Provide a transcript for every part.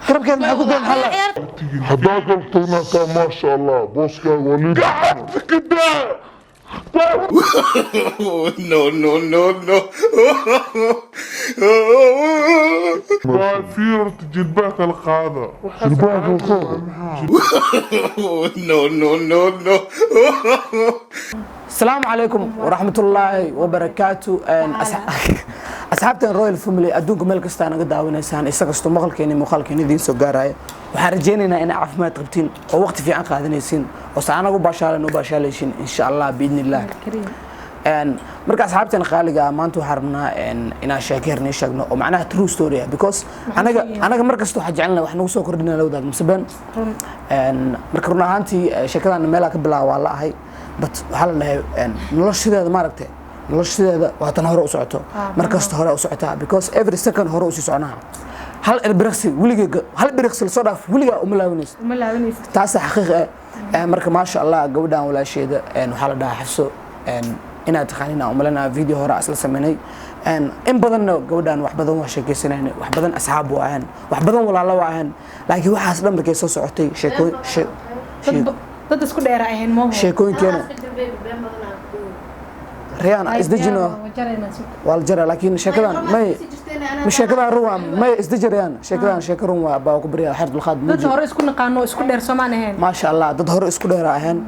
Garabkeeda maxaa ku goyn? Maxaa la Haddaa kala tagnaataa, maasha Allah, booskaaga waa lii. Gacanta ka daa. No, no, no, no. Waa fiirta, jilbaha kala qaada. Jilbaha kala qaada. No, no, no, no. Asalaamu calaykum waraxmatullaahi wabarakaatu. Asxaabtan Royal Family, adduunka meel kastaa naga daawanaysaan, isa kastoo maqalkeeni muuqaalkeeni idiin soo gaaraya, waxaan rajaynaynaa inay caafimaad qabtiin oo waqti fiican qaadanaysiin oo saanagu baashaalan u baashaalaysiin, insha Allah, biidni illah. Marka asxaabtan qaaliga ah, maanta waxaan rabnaa inaan sheeko yar nii sheegno oo macnaha true story ah, because anaga mar kasta waxaa jecelnahay wax nagu soo kordhina la wadaag mise been. Marka run ahaantii sheekadan meelaa ka bilaaba waa la ahay, but waxaa la dhahay noloshadeeda, maaragtay, noloshadeeda waa tan hore u socoto, mar kasta hore u socotaa, because every second hore usii soconaha. Hal ilbiriqsi weligay, hal biriqsi lasoo dhaaf, weligaa uma laabanaysid. Uma laabanaysid. Taasa xaqiiq ah. Marka maasha Allah, gabadhan walaasheeda waxaa la dhahaa Xafso. Inaad taqaanin aan umalanaa, video hore isla sameynay. In badanna gabadhan wax badan waa sheekeysanayna, wax badan asxaab waa ahayn, wax badan walaalo waa ahayn, laakiin waxaas dhan markay soo socotay sheeko dad isku dheera ahayn mooho. Sheekooyinkeena Riyaan isdejino, waa la jaraa, laakiin sheekadan may ma sheekadan run waa may isdeji Riyaan, sheekadan sheeko run waa baa ku baryaa xer dulqaad dad muuji. Hore isku naqaano, isku dheer soomaan ahayn. Maasha Allah, dad hore isku dheera ahayn.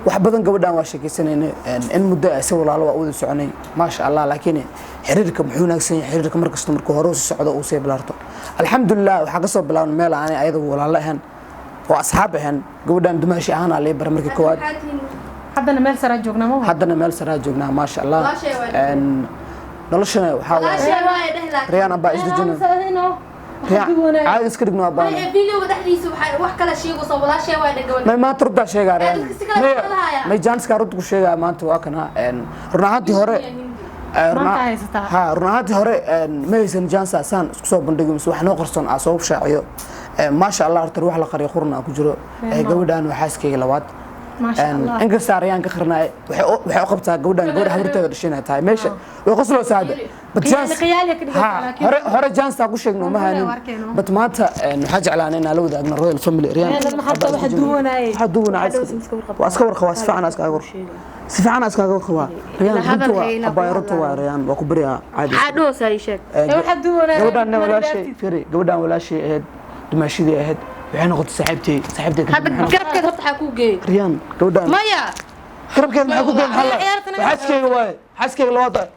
Wax badan gabadhan waa sheekeysanaynay in muddo ah, si walaalo waa u wada soconay, maasha Allah. Laakiin xiriirka muxuu wanaagsan yahay? Xiriirka mar kasta markuu hore usii socdo uu sii bilaarto, alxamdulilah, waxaa kasoo bilaabnay meel aanay ayada walaalo ahayn oo asxaab ahayn. Gabadhan dumaashi ahaan aa lii bara markii koowaad. Haddana meel saraa joognaa ma? Haddana meel saraa joognaa, maasha Allah. Noloshana waxaa waaye, Riyaan abaa isdejino, Riyaan caadi iska dhigno abaan. Videoga dhexdiisa waxay wax kala sheegaysaa, walaashay waa dhan gabadha. May maanta runtaa sheegaa, Riyaan. Dadka si kale may ku hadlaaya. May jaaniska runta ku sheegaa maanta waa kana. Run ahaantii hore Maanta haysataa. Ha, run ahaantii hore ma haysan chance saan isku soo bandhigo mise wax noo qarsoon aa soo shaaciyo. Maasha Allah, horta wax la qariyo qurna ku jiro. Gabadhan waa xaaskeyga labaad. Maasha Allah. Inkastaa Rayaan ka qarinaay, waxay u qabtaa gabadhan gabadha habarteeda dhashay inay tahay. Meesha way qosloosaa hadda, but Qiyaali- qiyaali ka dhigaysaa, ha laakiin- hore chance ku sheegno ma Hore haynin. waa arkayno. But maanta waxaa jeclaan inaan la wadaagno Royal Family. Rayaan Rayaan, hadda waxa duwanaayay. waxaa duwanaa, waa iska warqabaa, si fiican iskaga war, si fiican iskaga warqabaa. Rayaan, runta waa abbaay, runta waa Rayaan, waa ku baryaa caadi. Maxaa dhahaysaa? Ii sheeg. Waxa duwanaaye. Gabadhaan walaashay, firi, gabadhaan walaashay ahayd, dumaashadii ahayd, waxay noqotay saaxiibtay, saaxiibtay kadib Hadda maxay noqotay- garabkeed horta waxaa kuu geeyey? Riyaan, gabadhaan Maya. garabkeed maxaa ku geyn? Maxaa Ciyaartana- xaaskeyga waaye, xaaskeyga labaad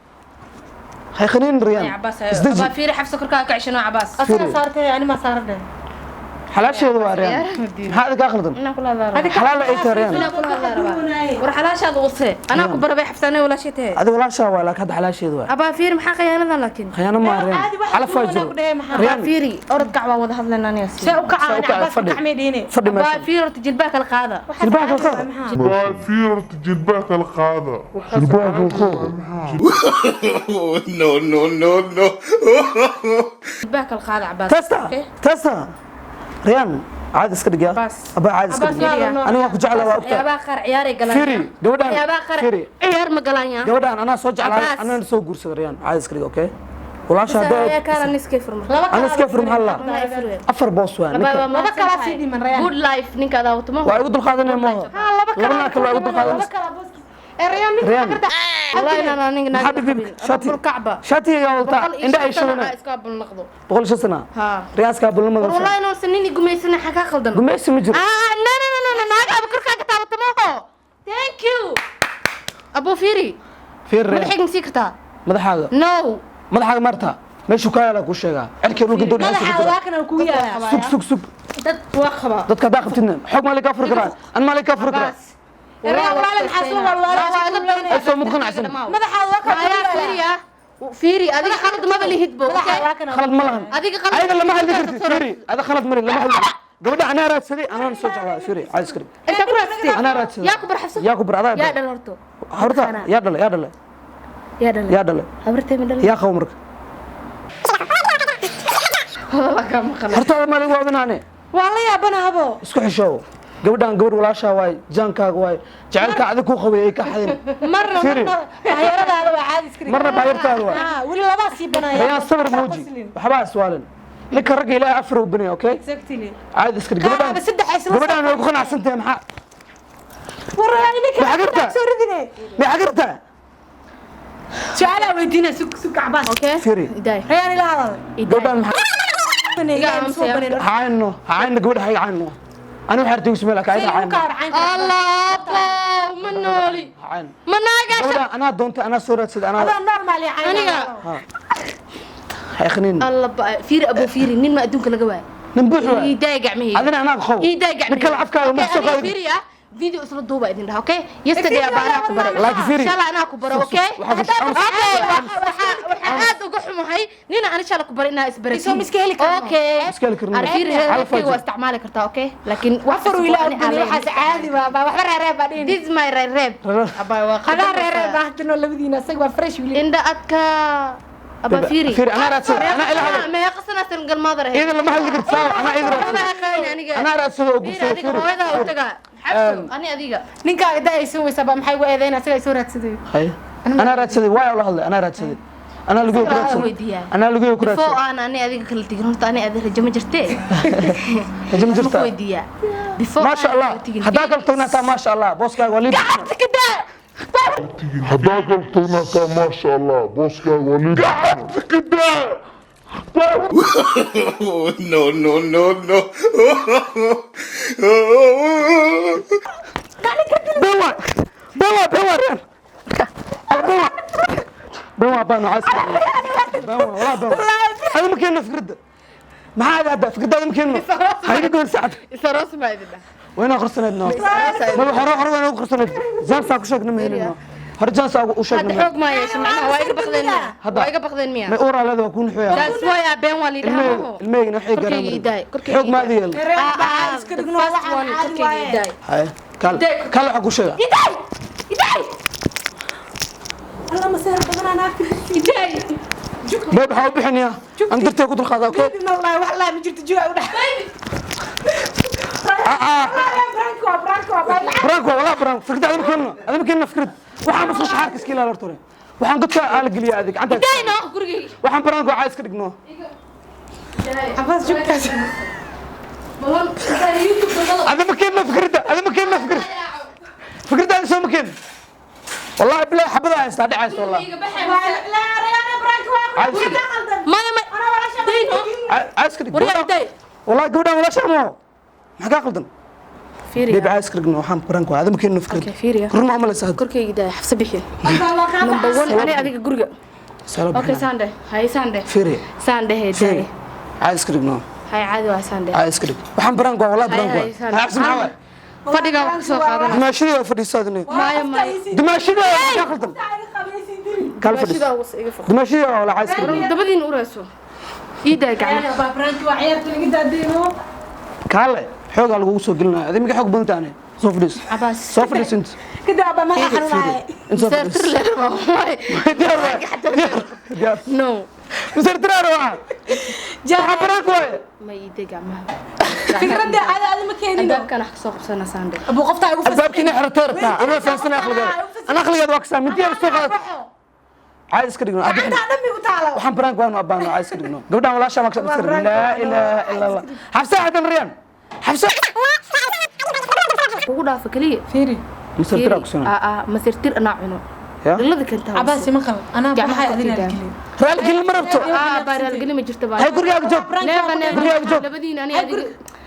hay khaniin. Riyaan, Cabaas. isdeji. Abaa fiiri, Xafsa korkaa ka ceshano, Cabaas. Asaga saartay, ani ma saaradhe. Xalaasheeda waa Riyaan, maxaa adiga kaa khaldan? Inaan kula hadlaa rabaa. Xalaal ay tahay, Riyaan. Inaan kula hadlaa rabaa. War xalaashaada wase anaa ku barabay, Xafsaanay walaashay tahay. Adiga walaashaa waa, laakiin hadda xalaasheeda waa. Abaa fiiri, maxaa khiyaanadan laakiin? Khiyaano maa, Riyaan. Caadi waxa Calaf waa duwanaa jiro. ku dhahay maxaa? Riyaan. Fiiri, orod gac, waa wada hadlaynaa aniga. See u kacaa? See u kacaa, Cabaas. Fadhi. Kacmay dhiine. Fadhi Abaa meesha. fiiri, horta jilbaha kala qaada. Jilbaha kala qaada. Waa fiirta, jilbaha kala qaada. Jilbaha kala qaada. No, no, no, no. Jilbaha kala qaada, Cabaas. Testa. Okay? Testa, Riyaan, caadi iska dhig yaa. Cabaas. Abaa, caadi iska dhig. Cabaas. Aniga waan ku jeclaa, waa ogtahay. Waxyaabaha qaar ciyaaray galaan. Fiiri, gabadhaan, Waxyaabaha qaar fiiri. ciyaar ma galaan yaa. Gabadhaan anaa soo jeclaaday. Cabaas. Anana soo guursaday. Riyaan, caadi iska dhig, okay? Walaasha Ayaa hadda kaala niskay furma. Laba. Ana iska fur, maxaa la afar boos waa ninka. Laba kalaa sii dhiman, Rayaan. Good life ninka adaa wato ma. Waa igu dulqaadanaya maaha? Laba. Laba naag kale waa igu dulqaadanaysa. Laba kala booskiis ee Rayaan ninka. Rayaan. Karta. Wallahi inaan aniga Maxaa naag dhibib shati kacba. Shatiga walta indha ay shadana. Iska bulnaqdo. 105 sana. Ha. Riyaaska bulnimada. Wallahi inuusan nin gumaysan, xagaa ka qaldan. Gumaysi ma jiro. Ah, no, no, no, no, naaga aba korkaaga taabato maaho. Thank you, abu fiiri. Fiir, Rayaan. Madaxayga ma sii kartaa? Madaxaaga. No. Madaxaaga marta meeshuu kaa yaalaa kuu sheegaa, cirkii dhulka intuu dhexdiisa ku Madaxa jira. waa kana kugu yaalaa. Sug, sug, sug. Dad waa qabaa. Dadka haddaa qabtidna xoog maa laga furi karaa, an maa laga furi karaa. Rayaan, walaal, maxaa soo walwaalay? Soo mud qanacsan. Madaxa waa kana. Ayaa fiiri, ah fiiri, adiga khalad maba lihid bo. Madaxa waa kana. Khalad ma lahan. Adiga khalad. Ayada lama hadli kartid. Fiiri, ada khalad mari lama hadli. Gabadha anaa raadsaday, anaan soo jeclaa. Fiiri, caadi iska dhig. Inta ku raadsatay? Anaa raadsaday. Yaa ku bar Xafsa? Yaa ku bar adaa? Yaa dhal horto? Horta yaa dhalay? Yaa dhalay? Yaa dhalay? Yaa dhalay? Habartay ma dhalay? Yaa qabo marka? Hadalaa kaa maqalay. Hortaada maa lagu waabinaane. Waa la yaabana habo. Isku xishoow. Gabadhaan gabadh walaashaa waay, jaankaaga waay, jacaylka adig kuu qabay ay ka xadin. Marna Fiiri. Marna bahyaradaada waa caadi iska dhig. Marna bahyartaada waay. Ah, weli labaa sii banaya. Rayaan, sabir muuji, waxbaa iswaalin. Ninka ragga Ilaahay afar uu banay, okay? Exactly. Caadi iska dhig. Gabadhaan Kaaba saddex isla gabadhaan way ku qanacsan tahay maxaa? War ninka Maxaa gartaa? soo ridine. Maxaa gartaa? Su'aalaha weydiina, sug sug Cabaas. Okay. Fiiri. Idaay. Rayaan ila hadal. Gabadhaan maxaa? Caayno, caayno gabadha, hay caayno. Ani waxaa artay ismail ka ayda caayno. Allah, abbo, ma nooli. Caayno. Ma naagasha. Gabadhaan anaa doontay, anaa soo raadsaday, anaa Adoo normal ah. Aniga. hay khaniin. Allah ba fiiri, abbo, fiiri, nin ma adduunka laga waayo. Nin buux waay. Idaay gacmahayga. Adina anaa qow. Idaay gacmahayga. Nin kale afkaaga ma soo qaadin. Fiiri ah, video isla duuba idin dhaha, okay? Yesterday abaa anaa ku baray. Laakiin fiiri. Shalay anaa ku baray, okay? Waxaa ku- Okay, waxaa aad uga xumahay nina ani shalay ku baray inaa isbaratin. Isoo miska heli karno. Okay. Miska heli karno. Ar fiiri, Hal reerkayga fajr. waa isticmaali kartaa, okay? Laakiin wax Afar wiil ani aan leeyahay. waxaas caadi waa baa waxba reereeb baa dhihin. This is my reerreeb. Abaa waa Adaa reereeb baa hadda labadiina, isaga waa fresh wiil. Indha adka. Abaa fiiri. Fiiri, anaa raadsaday, anaa ila hadal. Meeqa sana single mother ahayd? Iidan lama hadli karto, saawa, anaa iidan Waxba raadsaday. ha qaadin aniga. Anaa raadsaday oo Fiiri, guursaday, adiga fiiri. hooyadaa u tagaa. Xabso, ani adiga. Ninkaaga da ay soo weysaa baa maxay ugu eedeyn asaga ay soo raadsaday. Hay. Anaa raadsaday, waa la hadlay, anaa raadsaday. Anaa lagu ku raadsaday. Weydiiyaa. Anaa lagu ku Before raadsaday. aan ani adiga kala tegin, horta ani adiga rajo ma jirtee? Rajo ma Ma jirtaa? ku weydiiyaa. Before ما شاء aan الله kala tegin. هداك التونة ما شاء الله بوسكا وليد Gacanta ka daa! Haddaa galtoonaataa, maasha Allah, booskaaga waa lii. No, no, no, no. بوا بوا بوا ريان بوا بوا بانو عايز بوا والله بوا هذا مكان فكرة ما هذا هذا فكرة هذا مكان هاي يقول سعد Isaroos baa idin dhaha. وين اخر سنه ما بحر حر وين اخر سنه جالس اكو شق نمهين هر جالس اكو شق Hadda نمهين. xoog maa yeesho, macnaha waa iga baqdeen miya? Hadda. Waa iga baqdeen miya? ما اورا هذا وكون حويا. That's why aa been waa liidhaha, maho. الميغنا وحي Korkayga قرامر. idaay, korkayga حوق ما idaay. ذي يلا. Reereeb baa iska dhigno, First waxaan one, caadi korkayga waaye. idaay. هاي كل كل حق شيء. Idaay! Idaay! Allah ma seer badan anaa. Idaay! بيب حاول بحنيا انا درتي كنت القضاء، اوكي؟ Baby, wallahi wax laa ma jirto juuc u dhex. آه. Branko waa branko waa baa. برانكو والله برانكو فكرت هذا مكاننا هذا مكاننا فكرت waxaan basoo shaxaarka iska ilaali horta hore waxaan godka aala geliya adig gacanta. Idaay noo gurigayga. Waxaan baraanku cays ka dhigno. Cabaas joogtaas. Balan, idaay YouTube dagalo. هذا مكاننا فكرته هذا مكاننا فكرت فكرت هذا سو مكان والله بالله حبذا عايز تعدي عايز والله. Iga baxay. La Rayaan branko waa عايز ku qaldan. Maya ma Ana walaasha. Idaay noo. عايز ka dhig. Waryaa idaay. والله gabadhaan wala shamo maxaa ka qaldan? Fiiri. بيب عايز ka dhigno waxaan baraanku hada مكاننا Okay, فكرت fiiri. run ma malaysa hadda. Korkayga idaay, xabsa bixin. Number one, ani adiga guriga. Salo Okay, bixina. Sunday. Hay Sunday. Fiiri. Sunday hey fiiri idaay. عايز ka dhigno. Hay caadi waa Sunday. عايز ka dhig waxaan baraanku والله baraanku Hay, hay, xabsi maxaa waay? Fadhiga wax ka soo qaadana. Dimaashadii waa fadhiisaadnay. Maya maya. Dimaashadii waa ka qaldan kala fadhiis. Dimaashida ugu iga fog. Dimaashadii waa wala cays ka dhigno. Dabadiin urayso. Idaay gacmaha. Baa branko waa ciyaarta laga daadeyno. Kaale xoogaa lagugu soo gelinaya adiga xoog badan taane soo fadhiis. Cabaas. Soo fadhiis inta. Kada baa madaxa xanuunaya. Inta soo Seertir fadhiis. le rabaa. Waay. Diyaar waay, diyaar diyaar. No. Mister tiraar waa waxaa baraanku waaye. Ma iiday gacmaha. Fikradda caadi aad ma keenino. Albaabkan wax ka soo qabsana Sunday. Abu qofta ugu albaabkiina xirtay rabtaa anaa fahansana aqligeeda ana aqligeeda waa kasaa mintiya soo qaad cays ka dhigno. Gacanta dhan mi u taalo. Waxaan baraanku waanu abaano cays ka dhigno gabdhahan walaashaa maa kasoo dhigno laa ilaaha ila allah xabsa hadan riyaan xabsa. Kugu dhaafa kaliya. Fiiri. Mister tiraa ku sanaa. Ah ah, masirtir anaa cuno. Ya? Dhalada kanta. Cabaas ma qal. Anaa Gacmaha baxay adina korkayga. gelin. Raalgelin ma rabto. Ah, baa raalgelin ma jirto baa. Hay gurigaaga joog. Never, never. Gurigaaga joog. Labadiin ani adiga.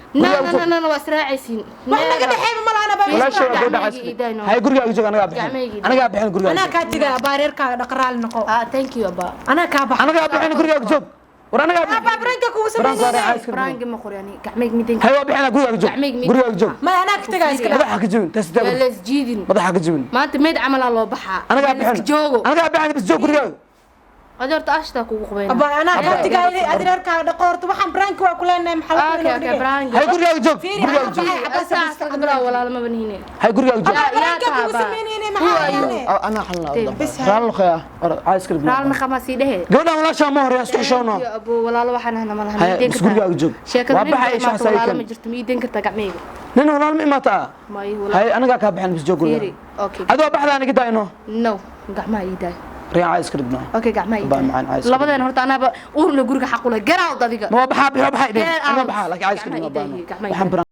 No, no, no, no, no, waa israacaysiin. Wax naga dhaxayba ma lahan baa. Walaashay waa gabadha Gacmahayga cays iidaay noo. hay gurigaaga joog anagaa bixin Gacmahayga iidaay. anagaa bixin gurigaaga Anaa joog. kaa tigaa baareerkaaga dhaqraali noqo. Ah, thank you abba. Anaa kaa baxa. Anagaa bixin gurigaaga joog war anagaa Baa bixin branka kugu baraanku waa sameeyay. cays ka dhigno. Brangi ma qori ani. Gacmahayga midin. Hay waa bixina gurigaaga joog. Gacmahayga mid- Gurigaaga joog. Ma anaa ka tigaa iska dhaaf. Madaxa ka jebin taas Yaa daa la isjiidin. madaxa ka jebin. Maanta meed camalaa loo baxaa. Anagaa Yaa la iska bixin joogo. anagaa bixin bas joog gurigaaga. Adi horta ashtaa kugu qubayna. Abaa anaa kaa tigaa adireerkaaga dhaqo horta waxaan branka waa ku leenahay maxaa Ah, la okay, okay, brangi. Hay gurigaaga joog. Fiiri, gurigaaga anaa joog. baxay. Cabaas Saas kaga bilaabo walaalo maba nihine. Hay gurigaaga joog. Yaa Branka kugu taaba. sameynayna maxaa yeelay? Anaa xalna Bas hay. raal khaya cays ka dhigno. Raalna qamaa sii dhehe. Gabadhan walaashaa ma horeya isku xishoono. Iyo abbo walaalo waxaan ahna ma lahan. Haya, Ma iideen bas kartaa? gurigaaga joog. Sheekada Waa nin baxay baa isha imaata, walaalo saykan. ma jirto, ma iideen kartaa gacmahayga? Nin walaal ma imaata ah. Ma ii walaal. Hay anagaa kaa bixin bas joog Fiiri, gurigaaga. okay. Adoo baxda aniga daayno. No, gacmaha ii daay. Riyaan, caadi iska dhigno. Okay, gacmaha ii Baa taag. macaan, caadi iska Labadeen horta anaaba uurle guriga xaq u leh. Get out adiga. Ma waa baxaa, bixi, waa baxaa idhin. Get Ma out. baxaa, laakiin caadi iska dhigno. Gacmaha ii Baa taag, gacmaha ii waxaan taag.